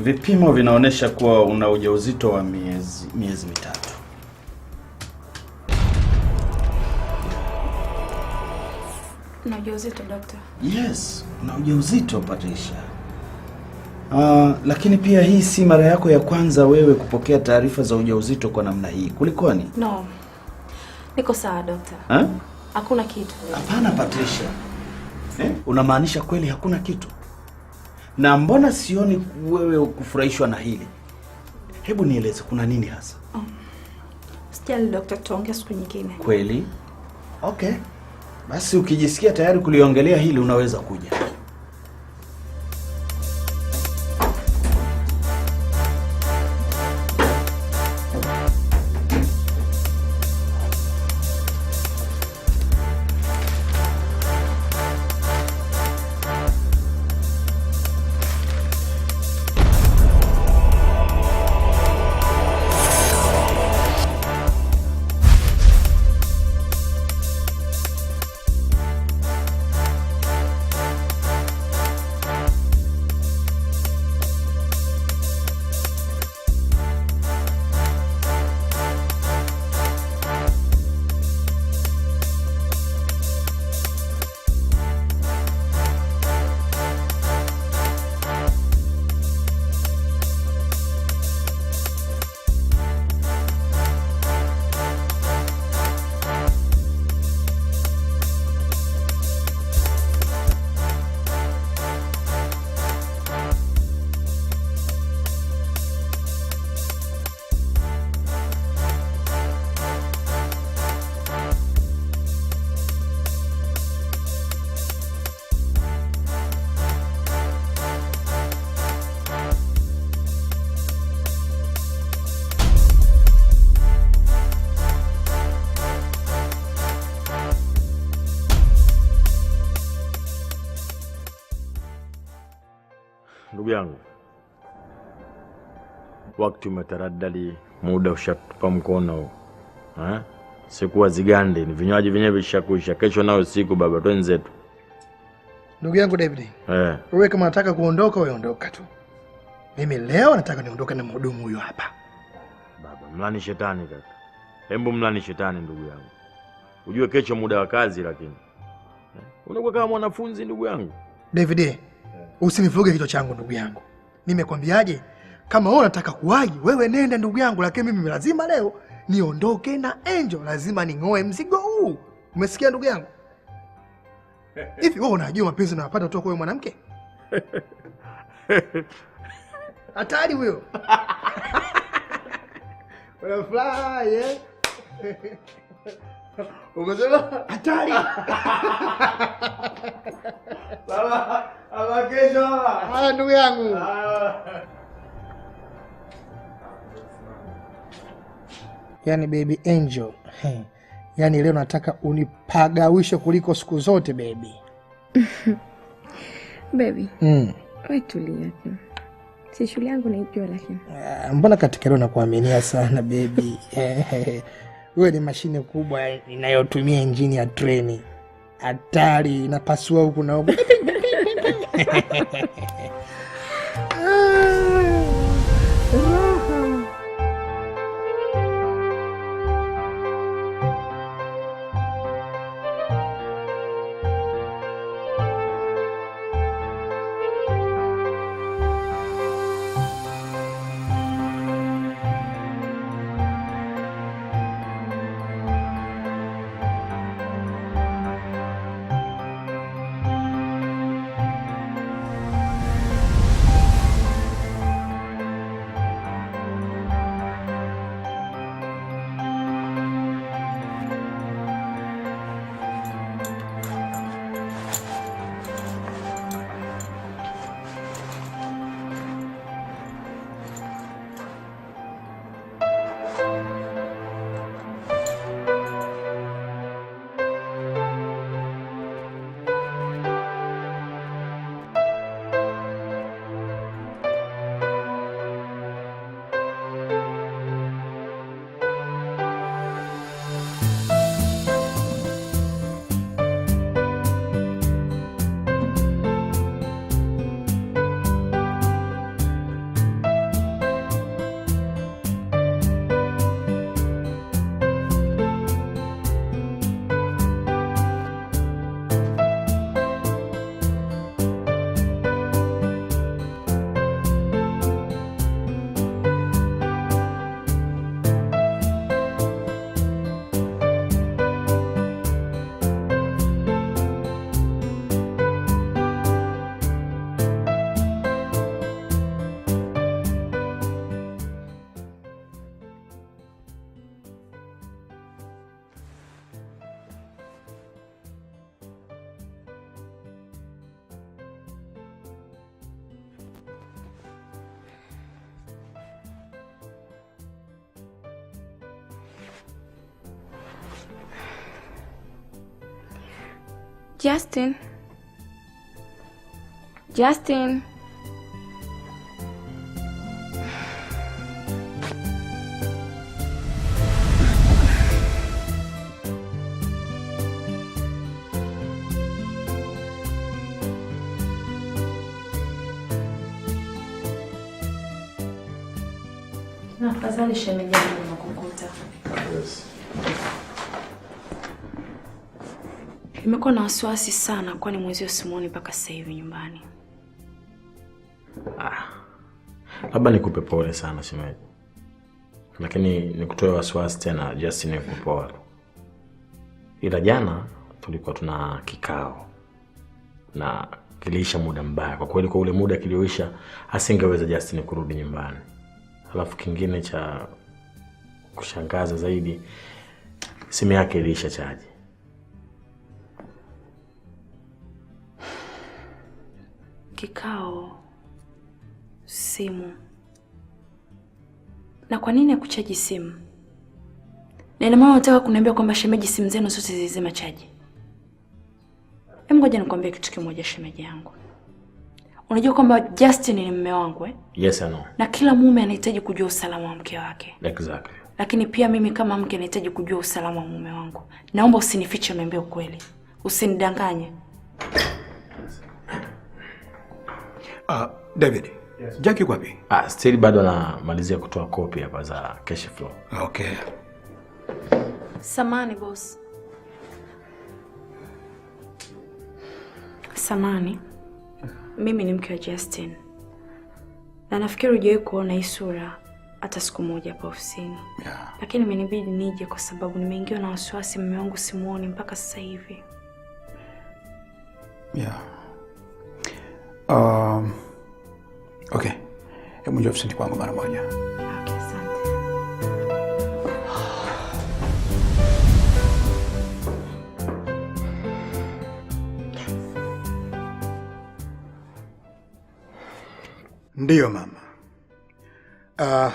Vipimo vinaonyesha kuwa una ujauzito wa miezi 3. Na ujauzito, doctor? Yes, una ujauzito, Patricia. Lakini pia hii si mara yako ya kwanza wewe kupokea taarifa za ujauzito kwa namna hii. Kulikoni? No. Niko sawa, doctor. Ha? Hakuna kitu. Hapana, Patricia. Unamaanisha kweli hakuna kitu? Na mbona sioni wewe kufurahishwa na hili? Hebu nieleze kuna nini hasa? Sijali doctor, tutaongea siku nyingine. Kweli? Okay. Basi ukijisikia tayari kuliongelea hili unaweza kuja. Ndugu yangu, wakati umetaradali, muda ushatupa mkono. Ha? Siku wazigande, ni vinywaji vyenyewe vishakuisha. Kesho nayo siku baba, twenzetu. Ndugu yangu David. Wewe kama unataka kuondoka wewe ondoka tu. Mimi leo nataka niondoke na mhudumu huyu hapa. Baba, mlani shetani kaka. Hebu mlani shetani ndugu yangu. Ujue kesho muda wa kazi lakini. Unakuwa kama mwanafunzi ndugu yangu. David, usinivuruge kichwa changu ndugu yangu. Nimekwambiaje? Kama wewe unataka kuwahi, wewe nenda ndugu yangu, lakini mimi lazima leo niondoke na Angel, lazima ningoe mzigo huu. Umesikia ndugu yangu? Hivi wewe unajua mapenzi unayopata kutoka kwa huyo mwanamke? Hatari huyo. Unafurahi eh? Ukasema hatari. Baba, baba kesho baba. Haya ndugu yangu. Yaani baby Angel, yaani leo nataka unipagawishe kuliko siku zote baby. Baby. Wewe tulia tu. Si shule yangu naijua lakini. Mbona katika leo nakuaminia sana baby. Wewe ni mashine kubwa inayotumia injini ya treni. Hatari, inapasua huku na huku. Justin. Justin. Na afadhali shemeji yangu nimekukuta. Yes. Nimekuwa na wasiwasi sana kwani mwezio simuoni mpaka sasa hivi nyumbani. Labda nikupe pole sana shemeji. Lakini nikutoe wasiwasi tena, just nikupe pole. Ila jana tulikuwa tuna kikao na kiliisha muda mbaya. Kwa kweli kwa ule muda kilioisha asingeweza Justin kurudi nyumbani. Alafu kingine cha kushangaza zaidi, simu yake iliisha chaji. Kikao, simu. Na kwa nini hakuchaji simu? Na ina maana unataka kuniambia kwamba shemeji simu zenu zote zilizima chaji? Hebu ngoja nikwambie kitu kimoja shemeji yangu. Unajua kwamba Justin ni mume wangu eh? Yes, I know. Na kila mume anahitaji kujua usalama wa mke wake. Exactly. Lakini pia mimi kama mke nahitaji kujua usalama wa mume wangu. Naomba usinifiche, uniambie ukweli. Usinidanganye. David. Yes. Jack yuko wapi? Still bado anamalizia kutoa copy hapa za cash flow. Okay. Samani boss. Samani. Mimi ni mke wa Justin. Na nafikiri hujawahi kuona hii sura hata siku moja hapa ofisini. Yeah. Lakini imenibidi nije kwa sababu nimeingiwa na wasiwasi, mume wangu simuoni mpaka sasa hivi. Yeah. Okay. Hebu njoo ofisini kwangu mara moja. Okay, asante. Ndiyo mama.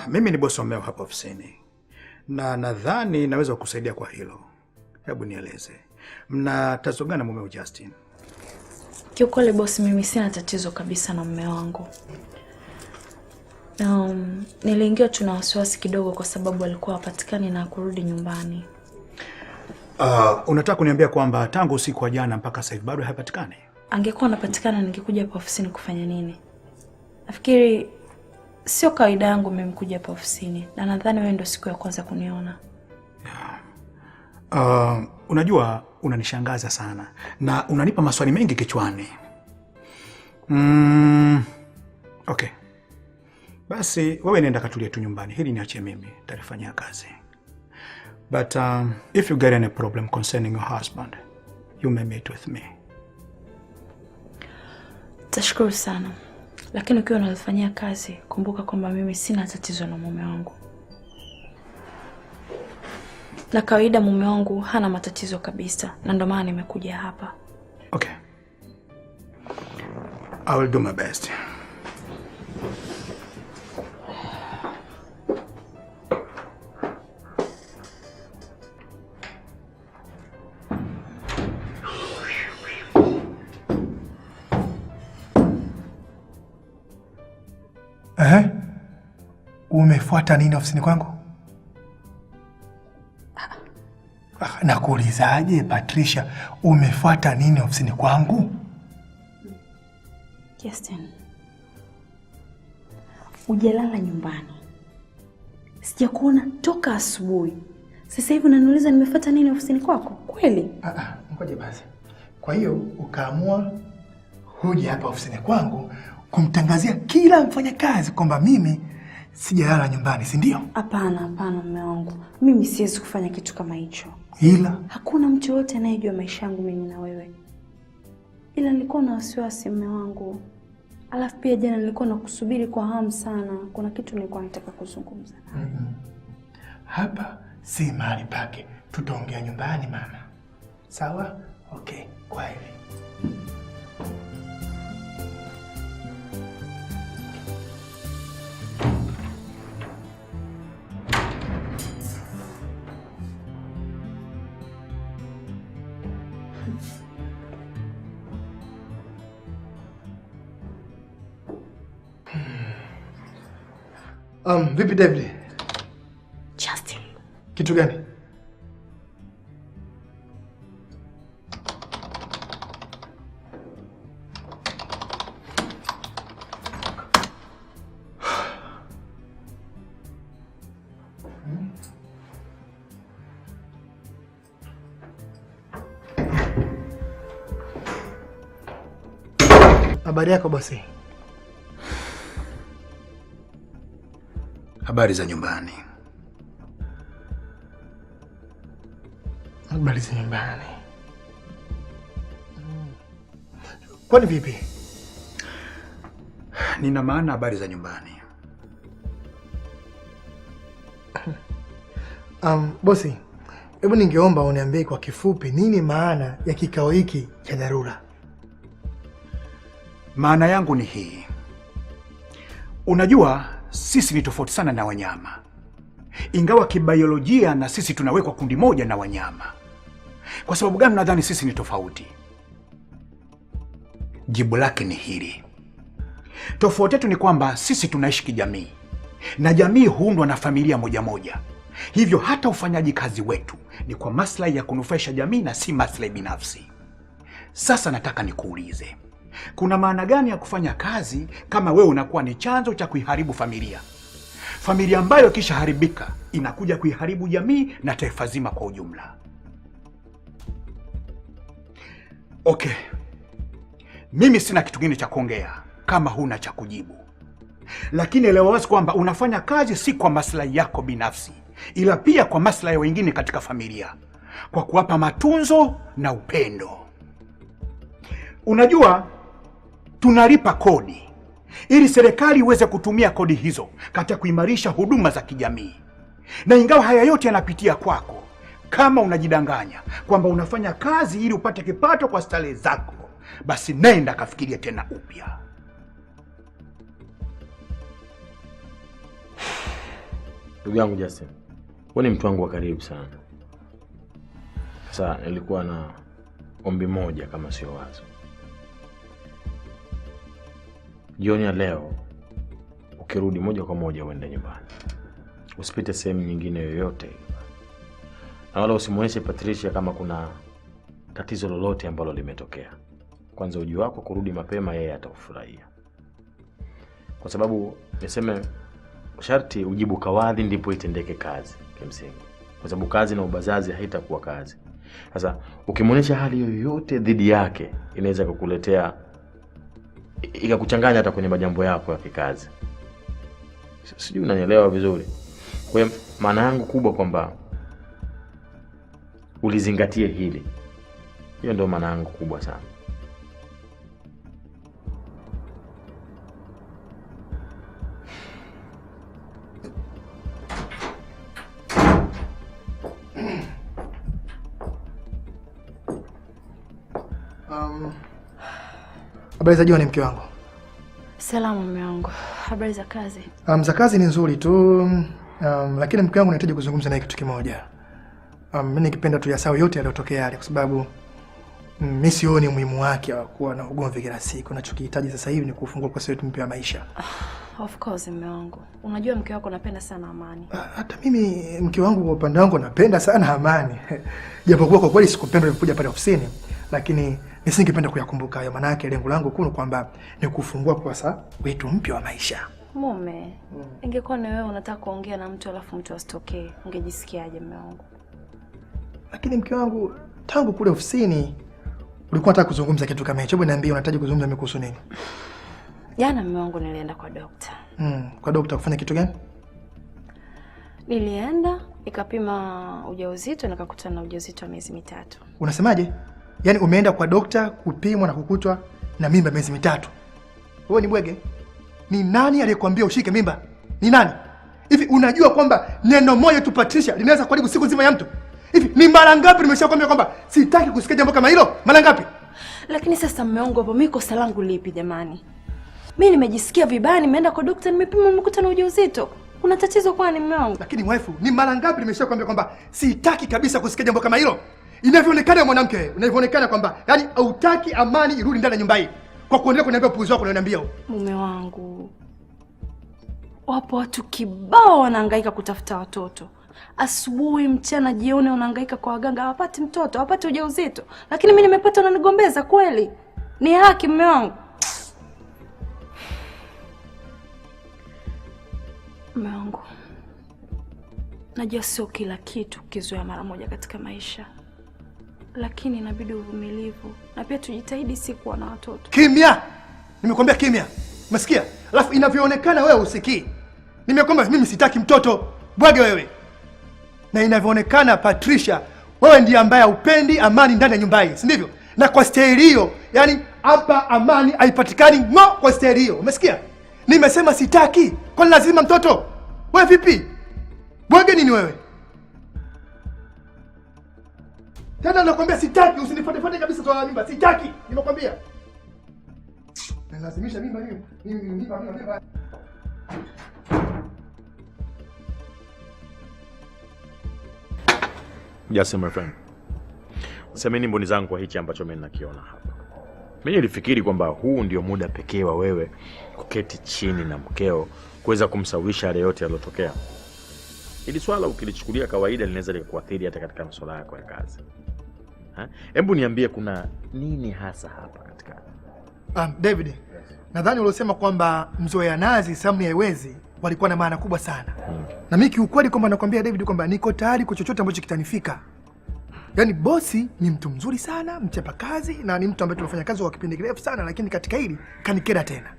Mimi ni bosi wa mmeo hapa ofisini. Na nadhani naweza kukusaidia kwa hilo. Hebu nieleze. Mna tatizo gani na mumeo Justin? Kiukweli bosi, mimi sina tatizo kabisa na mume wangu. Niliingia tu na wasiwasi kidogo kwa sababu alikuwa hapatikani na kurudi nyumbani. Unataka kuniambia kwamba tangu usiku wa jana mpaka sasa hivi bado hapatikani? Angekuwa anapatikana ningekuja hapa ofisini kufanya nini? Nafikiri sio kawaida yangu mimi kuja hapa ofisini, na nadhani wewe ndio siku ya kwanza kuniona. Yeah. Unajua unanishangaza sana na unanipa maswali mengi kichwani. Okay. Basi wewe nenda katulie tu nyumbani. Hili niachie mimi, nitalifanyia kazi. But if you get any problem concerning your husband, you may meet with me. Tashukuru sana. Lakini ukiwa unalifanyia kazi, kumbuka kwamba mimi sina tatizo na mume wangu. Na kawaida mume wangu hana matatizo kabisa, na ndio maana nimekuja hapa. Okay. I will do my best. Umefuata nini ofisini kwangu? Nakuulizaje Patricia, umefuata nini ofisini kwangu? Justin, hujalala nyumbani. Sijakuona toka asubuhi. Sasa hivi unaniuliza nimefuata nini ofisini kwako? Kweli? Ngoja basi. Kwa hiyo ukaamua huje hapa ofisini kwangu kumtangazia kila mfanyakazi kwamba mimi sijalala nyumbani, si ndio? Hapana, hapana mume wangu. Mimi siwezi kufanya kitu kama hicho. Ila hakuna mtu yote anayejua maisha yangu mimi na wewe. Ila nilikuwa na wasiwasi mume wangu. Alafu pia jana nilikuwa nakusubiri kwa hamu sana. Kuna kitu nilikuwa nataka kuzungumza. Hapa si mahali pake. Tutaongea nyumbani mama. Sawa? Okay, kwa hivi. Vipi David? Justin. Kitu gani? Habari yako bosi? Habari za nyumbani. Habari za nyumbani. Kwani vipi? Nina maana habari za nyumbani. Bosi, hebu ningeomba uniambie kwa kifupi nini maana ya kikao hiki cha dharura? Maana yangu ni hii. Unajua sisi ni tofauti sana na wanyama. Ingawa kibiolojia na sisi tunawekwa kundi moja na wanyama. Kwa sababu gani nadhani sisi ni tofauti? Jibu lake ni hili. Tofauti yetu ni kwamba sisi tunaishi kijamii. Na jamii huundwa na familia moja moja. Hivyo hata ufanyaji kazi wetu ni kwa maslahi ya kunufaisha jamii na si maslahi binafsi. Sasa nataka nikuulize. Kuna maana gani ya kufanya kazi kama wewe unakuwa ni chanzo cha kuiharibu familia? Familia ambayo kisha haribika inakuja kuiharibu jamii na taifa zima kwa ujumla. Okay. Mimi sina kitu kingine cha kuongea kama huna cha kujibu. Lakini elewa wazi kwamba unafanya kazi si kwa maslahi yako binafsi, ila pia kwa maslahi wengine katika familia, kwa kuwapa matunzo na upendo. Unajua tunalipa kodi ili serikali iweze kutumia kodi hizo katika kuimarisha huduma za kijamii. Na ingawa haya yote yanapitia kwako, kama unajidanganya kwamba unafanya kazi ili upate kipato kwa starehe zako, basi nenda kafikirie tena upya. Ndugu yangu Justin, wewe ni mtu wangu wa karibu sana. Sasa nilikuwa na ombi moja kama sio wazo. Jioni ya leo ukirudi moja kwa moja uende nyumbani. Usipite sehemu nyingine yoyote. Na wala usimuonyeshe Patricia kama kuna tatizo lolote ambalo limetokea. Kwanza uji wako kurudi mapema yeye ataufurahia. Kwa sababu niseme sharti ujibu kawadhi ndipo itendeke kazi kimsingi. Kwa sababu kazi na ubazazi haitakuwa kazi. Sasa ukimuonyesha hali yoyote dhidi yake inaweza kukuletea ikakuchanganya hata kwenye majambo yako ya kikazi. Sijui unanielewa vizuri. Kwa hiyo maana yangu kubwa kwamba ulizingatie hili. Hiyo ndio maana yangu kubwa sana. Habari za jioni mke wangu. Salamu mume wangu. Habari za kazi? Za kazi ni nzuri tu. Lakini mke wangu nahitaji kuzungumza naye kitu kimoja. Mimi nikipenda tu yasahau yote yaliyotokea yale kwa sababu mimi sioni umuhimu wake wa kuwa na ugomvi kila siku. Ninachokihitaji sasa hivi ni kufungua ukurasa wetu mpya wa maisha. Of course mume wangu. Unajua mke wako anapenda sana amani. Hata mimi mke wangu kwa upande wangu napenda sana amani. Japokuwa kwa kweli sikupenda nilipokuja pale ofisini, lakini nisingependa kuyakumbuka hayo, maana yake lengo langu kuu ni kwamba ni kufungua kurasa wetu mpya wa maisha. Mume, ingekuwa ni wewe unataka kuongea na mtu alafu mtu asitokee, ungejisikiaje mume wangu? Lakini mke wangu, tangu kule ofisini ulikuwa unataka kuzungumza kitu kama hicho. Hebu niambie unataka kuzungumza mimi kuhusu nini? Jana mume wangu nilienda kwa dokta. Kwa dokta kufanya kitu gani? Nilienda nikapima ujauzito nikakutana na ujauzito wa miezi 3. Unasemaje? Yaani umeenda kwa dokta kupimwa na kukutwa na mimba miezi 3. Wewe ni bwege? Ni nani aliyekwambia ushike mimba? Ni nani? Hivi unajua kwamba neno moja tu Patricia linaweza kuharibu siku nzima ya mtu? Hivi ni mara ngapi nimeshakwambia kwamba sitaki kusikia jambo kama hilo? Mara ngapi? Lakini sasa mume wangu hapo mimi kosa langu lipi jamani? Mimi nimejisikia vibaya, nimeenda kwa dokta nimepima nimekuta na ujauzito. Kuna tatizo kwani mume wangu? Lakini wife, ni mara ngapi nimeshakwambia kwamba sitaki kabisa kusikia jambo kama hilo? Inavyoonekana mwanamke, inavyoonekana kwamba yani hautaki amani irudi ndani ya nyumba hii. Kwa kuendelea kuniambia upuuzi wako unaniambia huo. Mume wangu, Wapo watu kibao wanahangaika kutafuta watoto. Asubuhi, mchana, jioni wanahangaika kwa waganga, hawapati mtoto, hawapati ujauzito. Lakini mimi nimepata, unanigombeza kweli? Ni haki mume wangu? Mume wangu, najua sio kila kitu kizoea mara moja katika maisha, lakini inabidi uvumilivu na pia tujitahidi si kuwa na watoto. Kimya! Nimekwambia kimya. Umesikia? Alafu inavyoonekana wewe usikii. Nimekwambia mimi sitaki mtoto. Bwage wewe. Na inavyoonekana Patricia, wewe ndiye ambaye hupendi amani ndani ya nyumba hii, si ndivyo? Na kwa staili hiyo, yani hapa amani haipatikani ngo kwa staili hiyo. Umesikia? Nimesema sitaki. Kwa lazima mtoto? Wewe vipi? Bwage nini wewe? Tena nakwambia sitaki, usinifuate kabisa swala la mimba. Sitaki, nimekwambia. Nalazimisha mimba hiyo. Mimi mimba. Yes, my friend. Semeni mboni zangu kwa hichi ambacho mimi nakiona hapa. Mimi nilifikiri kwamba huu ndio muda pekee wa wewe kuketi chini na mkeo kuweza kumsawisha yale yote yaliyotokea. Ili swala ukilichukulia kawaida linaweza likakuathiri hata katika masuala yako ya kazi. Hebu niambie kuna nini hasa hapa katika? David, yes. Nadhani uliosema kwamba mzoea nazi samni haiwezi walikuwa na maana kubwa sana. Na mimi kiukweli kwamba nakwambia David kwamba niko tayari kwa chochote ambacho kitanifika. Yaani bosi ni mtu mzuri sana, mchapa kazi na ni mtu ambaye tumefanya kazi kwa kipindi kirefu sana, lakini katika hili kanikera tena.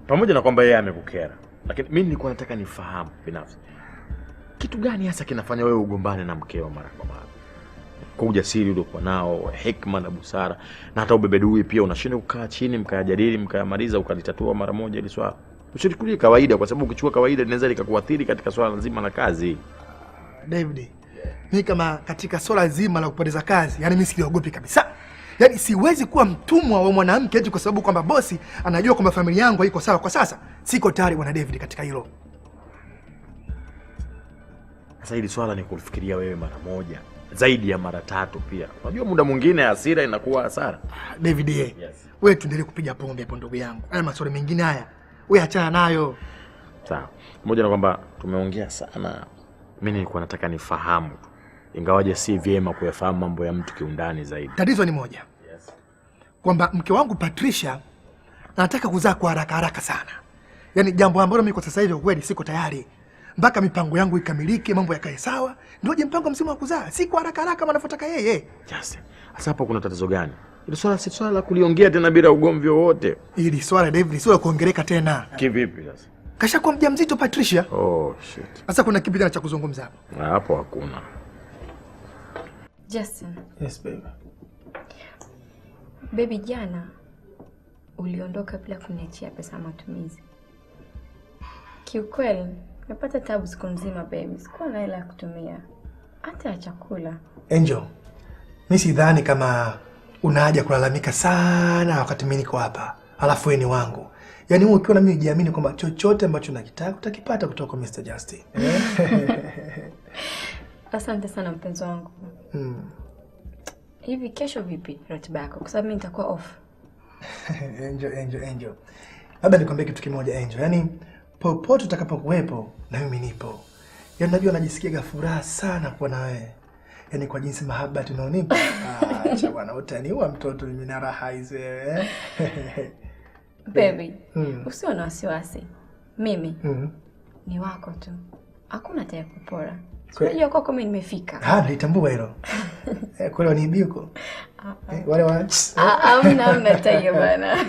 Pamoja na kwamba yeye amekukera, lakini mimi nilikuwa nataka nifahamu binafsi. Kitu gani hasa kinafanya wewe ugombane na mkeo mara kwa mara? Kwa ujasiri uliokuwa nao, hekima na busara, na hata ubebedui pia unashindwa kukaa chini mkayajadili, mkayamaliza, ukalitatua mara moja ile swala. Usichukulie kawaida, kwa sababu ukichukua kawaida linaweza likakuathiri katika swala zima la kazi. David, mimi kama katika swala zima la kupoteza kazi, yani mimi siogopi kabisa. Yaani siwezi kuwa mtumwa wa mwanamke eti kwa sababu kwamba bosi anajua kwamba familia yangu haiko sawa kwa sasa. Siko tayari bwana David katika hilo. Sasa hili swala ni kulifikiria wewe mara moja, zaidi ya mara tatu pia. Unajua muda mwingine hasira inakuwa hasara. David, yes. Wewe tuendelee kupiga pombe hapo ndugu yangu. Haya maswali mengine haya, wewe achana nayo. Sawa. Pamoja na kwamba tumeongea sana, mimi nilikuwa nataka nifahamu tu. Ingawaje si vyema kuyafahamu mambo ya mtu kiundani zaidi. Tatizo ni moja. Yes. Kwamba mke wangu Patricia anataka kuzaa kwa haraka haraka sana. Yaani jambo ambalo mimi kwa sasa hivi kweli siko tayari. Mpaka mipango yangu ikamilike, mambo yakae sawa, ndio je mpango mzima wa kuzaa. Si kwa haraka haraka kama anavyotaka yeye. Yes. Sasa hapo kuna tatizo gani? Hili swala si swala la kuliongea tena bila ugomvi wowote. Hili swala David sio la kuongeleka tena. Kivipi sasa? Kashakuwa mjamzito Patricia. Oh shit. Sasa kuna kipi tena cha kuzungumza hapo? Hapo hakuna. Justin. Yes baby. Baby, jana uliondoka bila kuniachia pesa ya matumizi. Kiukweli nimepata tabu siku nzima baby. Sikuwa na hela ya kutumia hata ya chakula. Angel, mimi sidhani kama una haja kulalamika sana wakati mimi niko hapa. Alafu wewe ni wangu. Yaani wewe ukiwa na mimi jiamini kwamba chochote ambacho nakitaka utakipata kutoka kwa Mr. Justin. Asante sana mpenzi wangu. Hivi kesho vipi ratiba yako? Kwa sababu mimi nitakuwa off. Angel. Labda nikwambie kitu kimoja Angel. Yaani popote utakapokuwepo na mimi nipo. Yaani najua najisikia furaha sana kuwa na wewe. Yaani kwa jinsi mahaba tunaonipa. Acha bwana utaniua mtoto mimi na raha hizi wewe. Baby, usiwe na wasiwasi. Mimi ni wako tu. Hakuna tayari kupora. Unajua kwako mimi nimefika. Nilitambua hilo. Kweli waniibi huko? Wale wa hamna tayari bana.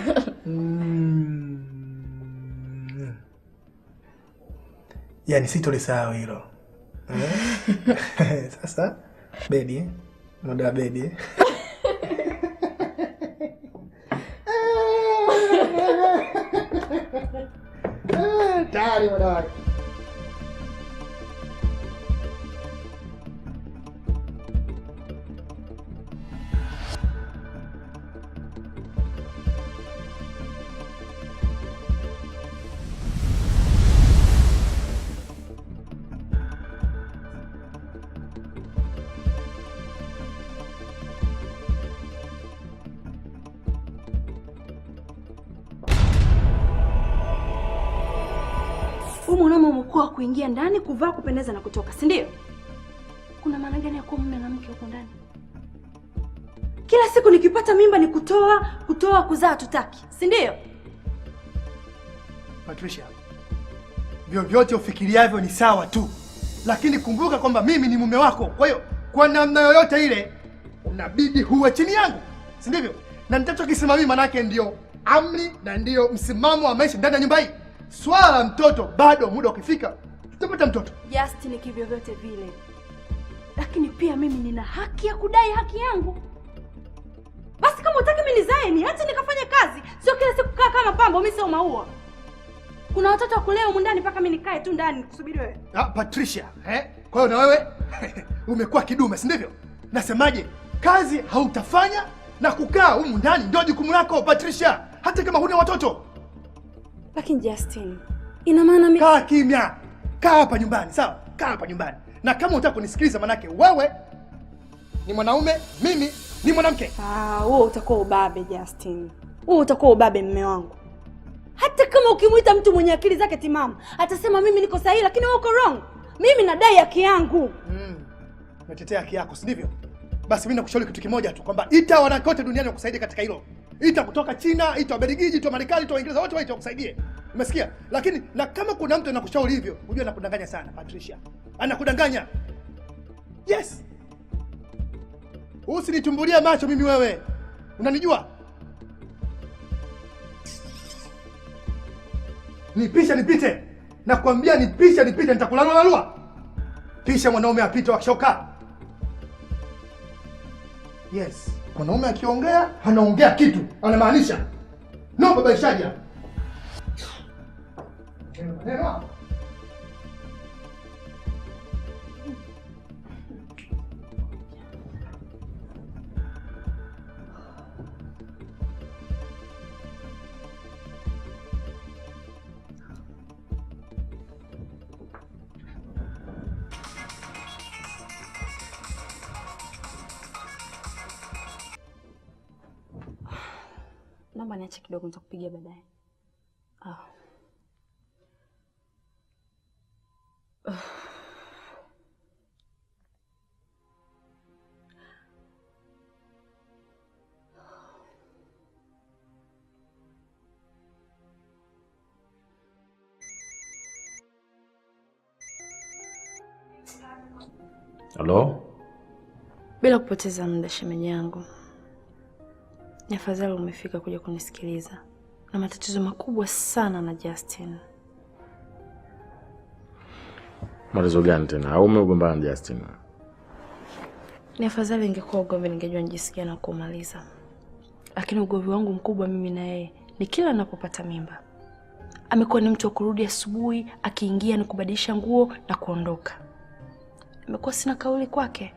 Yaani sitolisahau hilo. Sasa baby, muda baby. Tayari muda wake. Huyu mwanaume umekuwa kuingia ndani, kuvaa, kupendeza na kutoka, si ndio? Kuna maana gani ya kuwa mume na mke huko ndani? Kila siku nikipata mimba ni kutoa, kutoa, kuzaa tutaki, si ndio? Patricia, vyovyote ufikiriavyo ni sawa tu, lakini kumbuka kwamba mimi ni mume wako. Kwa hiyo kwa namna yoyote ile unabidi huwe chini yangu, si ndivyo? Na nitachokisema mimi manake ndio amri na ndio msimamo wa maisha ndani ya nyumba hii. Swala la mtoto bado, muda ukifika tutapata mtoto. Justin, kivyovyote vile, lakini pia mimi nina haki ya kudai haki yangu. Basi kama hutaki mimi nizae, niache nikafanye kazi, sio kila siku kukaa kama pambo. Mimi sio maua. Kuna watoto wa kulea humu ndani mpaka mimi nikae tu ndani nikusubiri wewe. Ah, Patricia, eh? Kwa hiyo na wewe umekuwa kidume, si ndivyo? Nasemaje? Kazi hautafanya na kukaa humu ndani ndio jukumu lako Patricia, hata kama huna watoto. Lakini Justin, ina maana mimi Kaa kimya. Kaa hapa nyumbani, sawa? Kaa hapa nyumbani. Na kama unataka kunisikiliza manake wewe ni mwanaume, mimi ni mwanamke. Ah, wewe utakuwa ubabe Justin. Wewe utakuwa ubabe mume wangu. Hata kama ukimuita mtu mwenye akili zake timamu, atasema mimi niko sahihi lakini wewe uko wrong. Mimi nadai haki yangu. Unatetea haki yako, si ndivyo? Basi mimi nakushauri kitu kimoja tu kwamba ita wanawake wote duniani wakusaidie katika hilo. Ita kutoka China, ita Ubelgiji, ita Marekani, ita Uingereza, wote waite wakusaidie. Umesikia? Lakini na kama kuna mtu anakushauri hivyo, unajua anakudanganya sana Patricia. Anakudanganya. Yes. Usinitumbulie macho mimi wewe. Unanijua? Nipishe nipite. Nakwambia nipishe nipite, nitakulalua lalua. Pisha mwanaume apite wakishoka. Yes, mwanaume akiongea anaongea kitu, anamaanisha. No babaishaji hapa. Neno. Naomba niache kidogo, nitakupigia baadaye. Ah. Halo? Bila kupoteza muda shemeji yangu, ni afadhali umefika kuja kunisikiliza. Na matatizo makubwa sana na Justin. Matatizo gani tena? Au umegombana na Justin? Ni afadhali ingekuwa ugomvi, ningejua jinsi gani kumaliza. Lakini ugomvi wangu mkubwa mimi na yeye ni kila ninapopata mimba. Amekuwa ni mtu wa kurudi asubuhi, akiingia na kubadilisha nguo na kuondoka. Nimekuwa sina kauli kwake.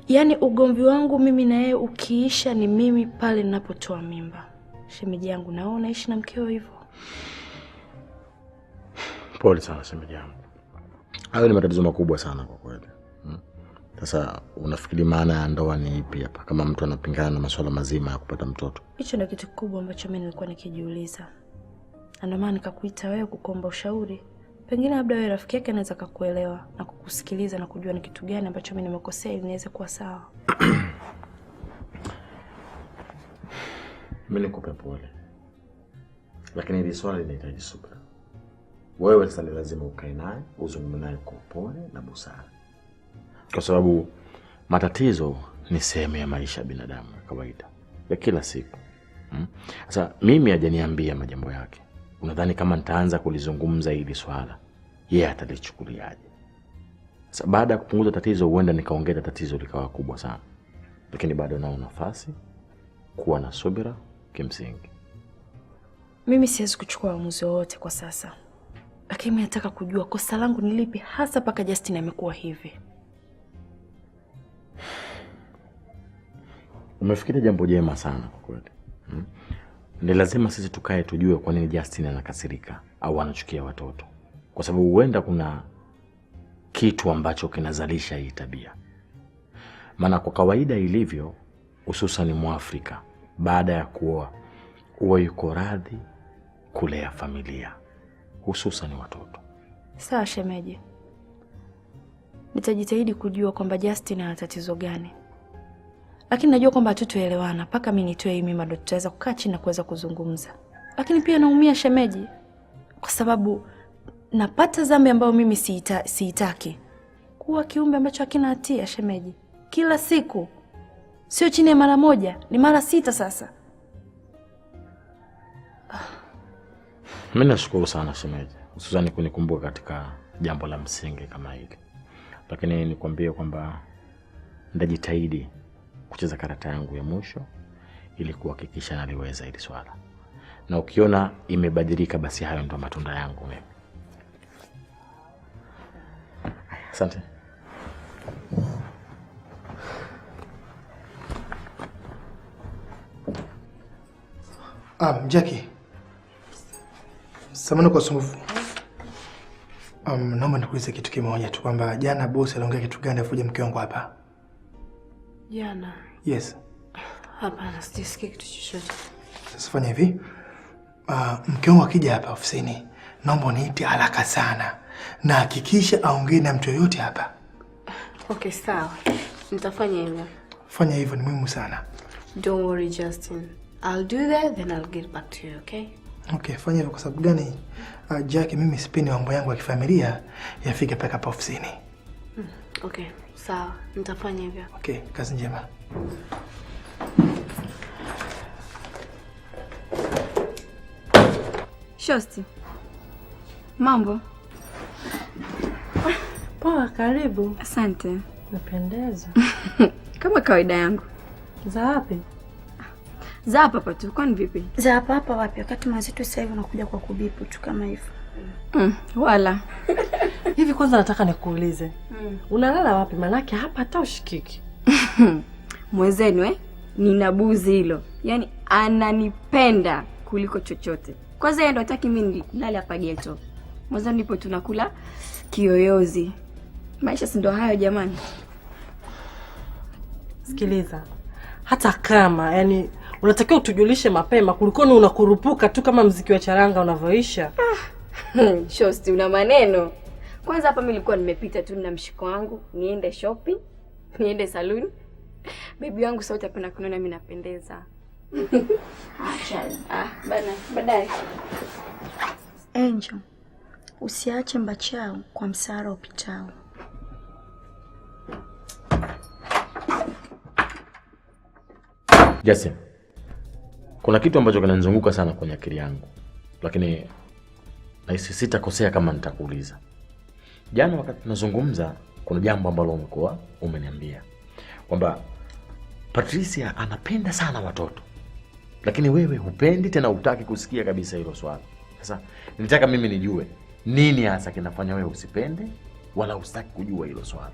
Yaani ugomvi wangu mimi na yeye ukiisha ni mimi pale ninapotoa mimba. Shemeji yangu, naona naishi na mkeo hivyo. Pole sana shemeji yangu. Hayo ni matatizo makubwa sana kwa kweli. Sasa unafikiri maana ya ndoa ni ipi hapa kama mtu anapingana na masuala mazima ya kupata mtoto? Hicho ndio kitu kikubwa ambacho mimi nilikuwa nikijiuliza. Na ndio maana nikakuita wewe kukuomba ushauri. Pengine labda wewe rafiki yake anaweza kukuelewa na kukusikiliza na kujua ni kitu gani ambacho mimi nimekosea ili niweze kuwa sawa. Mimi nikupe pole. Lakini hili swali linahitaji subira. Wewe sasa ni lazima ukae naye, uzungumze naye kwa upole na busara. Kwa sababu matatizo ni sehemu ya maisha ya binadamu ya kawaida, ya kila siku. Sasa mimi hajaniambia majambo yake. Unadhani kama nitaanza kulizungumza hili swala, yeye atalichukuliaje? Sasa baada ya kupunguza tatizo huenda nikaongeza tatizo likawa kubwa sana. Lakini bado nao nafasi kuwa na subira kimsingi. Mimi siwezi kuchukua uamuzi wowote kwa sasa. Lakini mimi nataka kujua kosa langu ni lipi hasa mpaka Justin amekuwa hivi. Umefikiria jambo jema sana kwa kweli. Ni lazima sisi tukae tujue kwa nini Justin anakasirika au anachukia watoto. Kwa sababu huenda kuna kitu ambacho kinazalisha hii tabia. Maana kwa kawaida ilivyo, hususan Mwafrika, baada ya kuoa huwa yuko radhi kulea familia, hususan watoto. Sawa shemeji, nitajitahidi kujua kwamba Justin ana tatizo gani, lakini najua kwamba hatutoelewana mpaka mimi nitoe hii mimba, ndo tutaweza kukaa chini na kuweza kuzungumza. Lakini pia naumia shemeji, kwa sababu napata dhambi ambayo mimi siitaki, kuwa kiumbe ambacho hakina hatia shemeji. Kila siku, sio chini ya mara moja, ni mara 6 sasa. Mimi nashukuru sana shemeji, hususan kunikumbuka katika jambo la msingi kama hili. Lakini nikwambie kwamba nitajitahidi kucheza karata yangu ya mwisho ili kuhakikisha naliweza hili swala. Na ukiona imebadilika, basi hayo ndo matunda yangu mimi. Asante. Jackie, samahani kwa usumbufu. Naomba nikuulize kitu kimoja tu, kwamba jana bosi aliongea kitu gani afuje mke wangu hapa? Jana? Yes. Hapana, sijasikia kitu chochote. Sasa fanya hivi. Mke wangu akija hapa ofisini, naomba uniite haraka sana na hakikisha aongee na mtu yoyote hapa. Okay, sawa. Nitafanya hivyo. Fanya hivyo, ni muhimu sana. Don't worry, Justin. I'll do that, then I'll get back to you, okay? Okay, fanya hivyo kwa sababu gani? Jackie, mimi sipendi mambo yangu ya kifamilia yafike mpaka hapa ofisini. Okay, sawa. Nitafanya hivyo. Okay, kazi njema. Shosti, mambo? Poa, karibu. Asante. Napendeza. Kama kawaida yangu. Za wapi? Za hapa hapa tu, kwani vipi? Za hapa hapa wapi? Wakati mwenzetu sasa hivi unakuja kwa kubipu tu kama hivyo. Wala. Hivi kwanza nataka nikuulize. Unalala wapi? Manake hapa hata ushikiki. Mwenzenu nina buzi hilo. Yaani ananipenda kuliko chochote. Kwanza yeye ndo hataki mimi nilale hapa ghetto. Mwenzenu nipo tunakula kiyoyozi. Maisha si ndo hayo jamani. Sikiliza. Hata kama yani unatakiwa utujulishe mapema kuliko ni unakurupuka tu kama mziki wa charanga unavyoisha. Shosti, una maneno. Kwanza hapa mimi nilikuwa nimepita tu na mshiko wangu, niende shopping, niende saloon. Baby wangu sauti hapa kuniona mimi napendeza. Acha. Bana, baadaye. Angel, usiache mbachao kwa msara upitao. Justin, kuna kitu ambacho kinanizunguka sana kwenye akili yangu, lakini nahisi sitakosea kama nitakuuliza. Jana wakati tunazungumza, kuna jambo ambalo umekuwa umeniambia kwamba Patricia anapenda sana watoto, lakini wewe hupendi tena, hutaki kusikia kabisa hilo swala. Sasa nilitaka mimi nijue nini hasa kinafanya wewe usipende wala hutaki kujua hilo swala,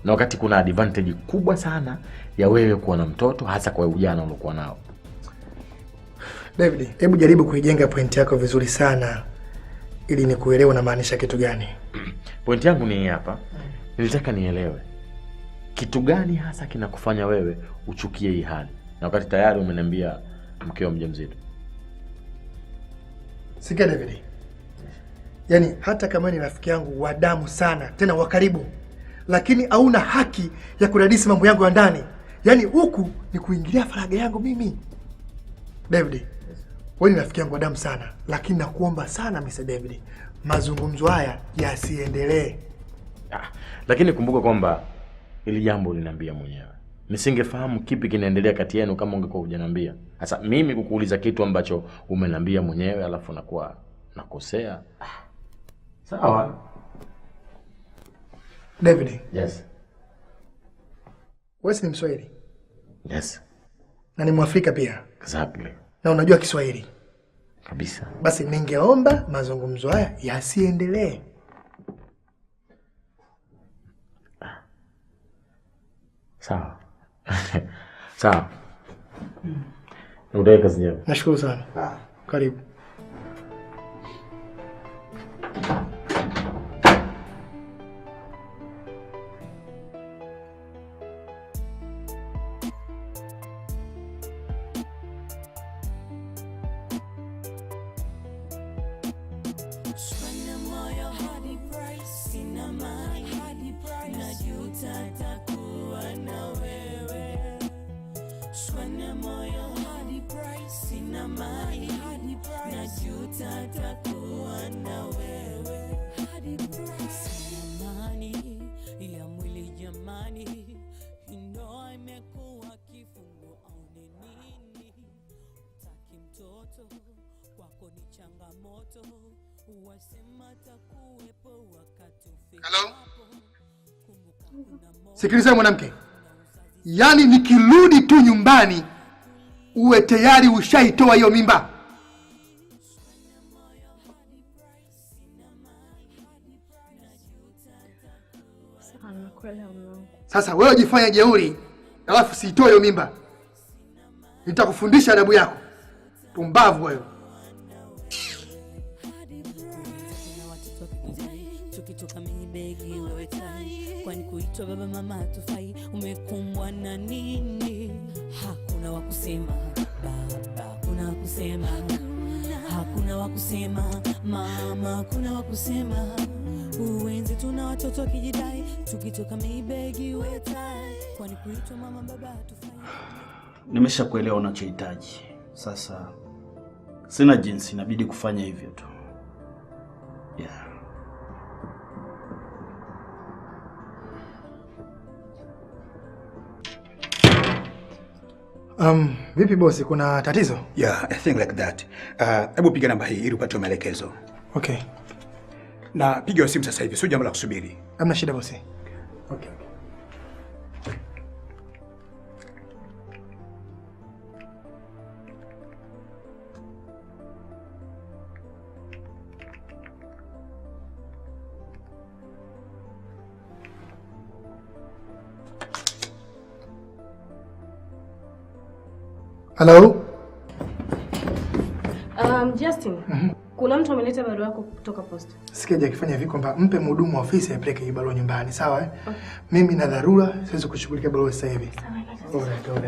na wakati kuna advantage kubwa sana ya wewe kuwa na mtoto, hasa kwa ujana uliokuwa nao. David, hebu jaribu kuijenga point yako vizuri sana ili nikuelewe unamaanisha kitu gani. Point yangu ni hapa. Nilitaka nielewe kitu gani hasa kinakufanya wewe uchukie hii hali, na wakati tayari umeniambia mkeo mjamzito. Sikia David, yaani hata kama ni rafiki yangu wa damu sana tena wa karibu, lakini hauna haki ya kudadisi mambo yangu ya ndani. Yaani huku ni kuingilia faragha yangu mimi. David, wewe ni rafiki yangu wa damu sana, lakini nakuomba sana Mr. David, mazungumzo haya yasiendelee. Lakini kumbuka kwamba ili jambo uliniambia mwenyewe. Nisingefahamu kipi kinaendelea kati yenu kama ungekuwa hujaniambia. Sasa mimi kukuuliza kitu ambacho umeniambia mwenyewe alafu nakuwa nakosea. Sawa. David. Yes. Wewe si Mswahili? Yes. Na ni Mwafrika pia. Exactly. Na unajua Kiswahili? Kabisa. Basi ningeomba mazungumzo haya yasiendelee. Sawa. Sawa. Ndio kazi njema. Nashukuru sana. Karibu. Sina moyo sina mali, najuta hata kuwa na wewe. Sina amani ya mwili jamani, ndoa imekuwa kifungo au ni nini? Taki mtoto kwako ni changamoto, wasema takuwepo wakati Hello? Sikiliza mwanamke, yaani nikirudi tu nyumbani uwe tayari ushaitoa hiyo mimba. Sawa, nimekuelewa mume wangu. Sasa wewe jifanye jeuri, alafu siitoe hiyo mimba. Nitakufundisha adabu yako. Pumbavu wewe. Tukitoka mibegi wewe tai, kwani kuitwa baba mama hatufai? Umekumbwa na nini? Hakuna wa kusema baba, hakuna wa kusema, hakuna wa kusema mama, hakuna wa kusema. Uwenzi tuna watoto wakijidai, tukitoka mibegi wewe tai, kwani kuitwa mama baba hatufai. Nimeshakuelewa unachohitaji. Sasa sina jinsi, inabidi kufanya hivyo tu. Yeah. Vipi bosi, kuna tatizo? Yeah, I think like that. Hebu piga namba hii ili upate maelekezo. Okay. Na piga simu sasa hivi, sio jambo la kusubiri. Hamna shida bosi. Okay. Hello? Justin, kuna mtu ameleta barua yako kutoka posta. Sikia akifanya hivi kwamba mpe mhudumu wa ofisi aipeleke hii barua nyumbani, sawa eh? Mimi na dharura siwezi kushughulikia barua sasa hivi. Alright, alright.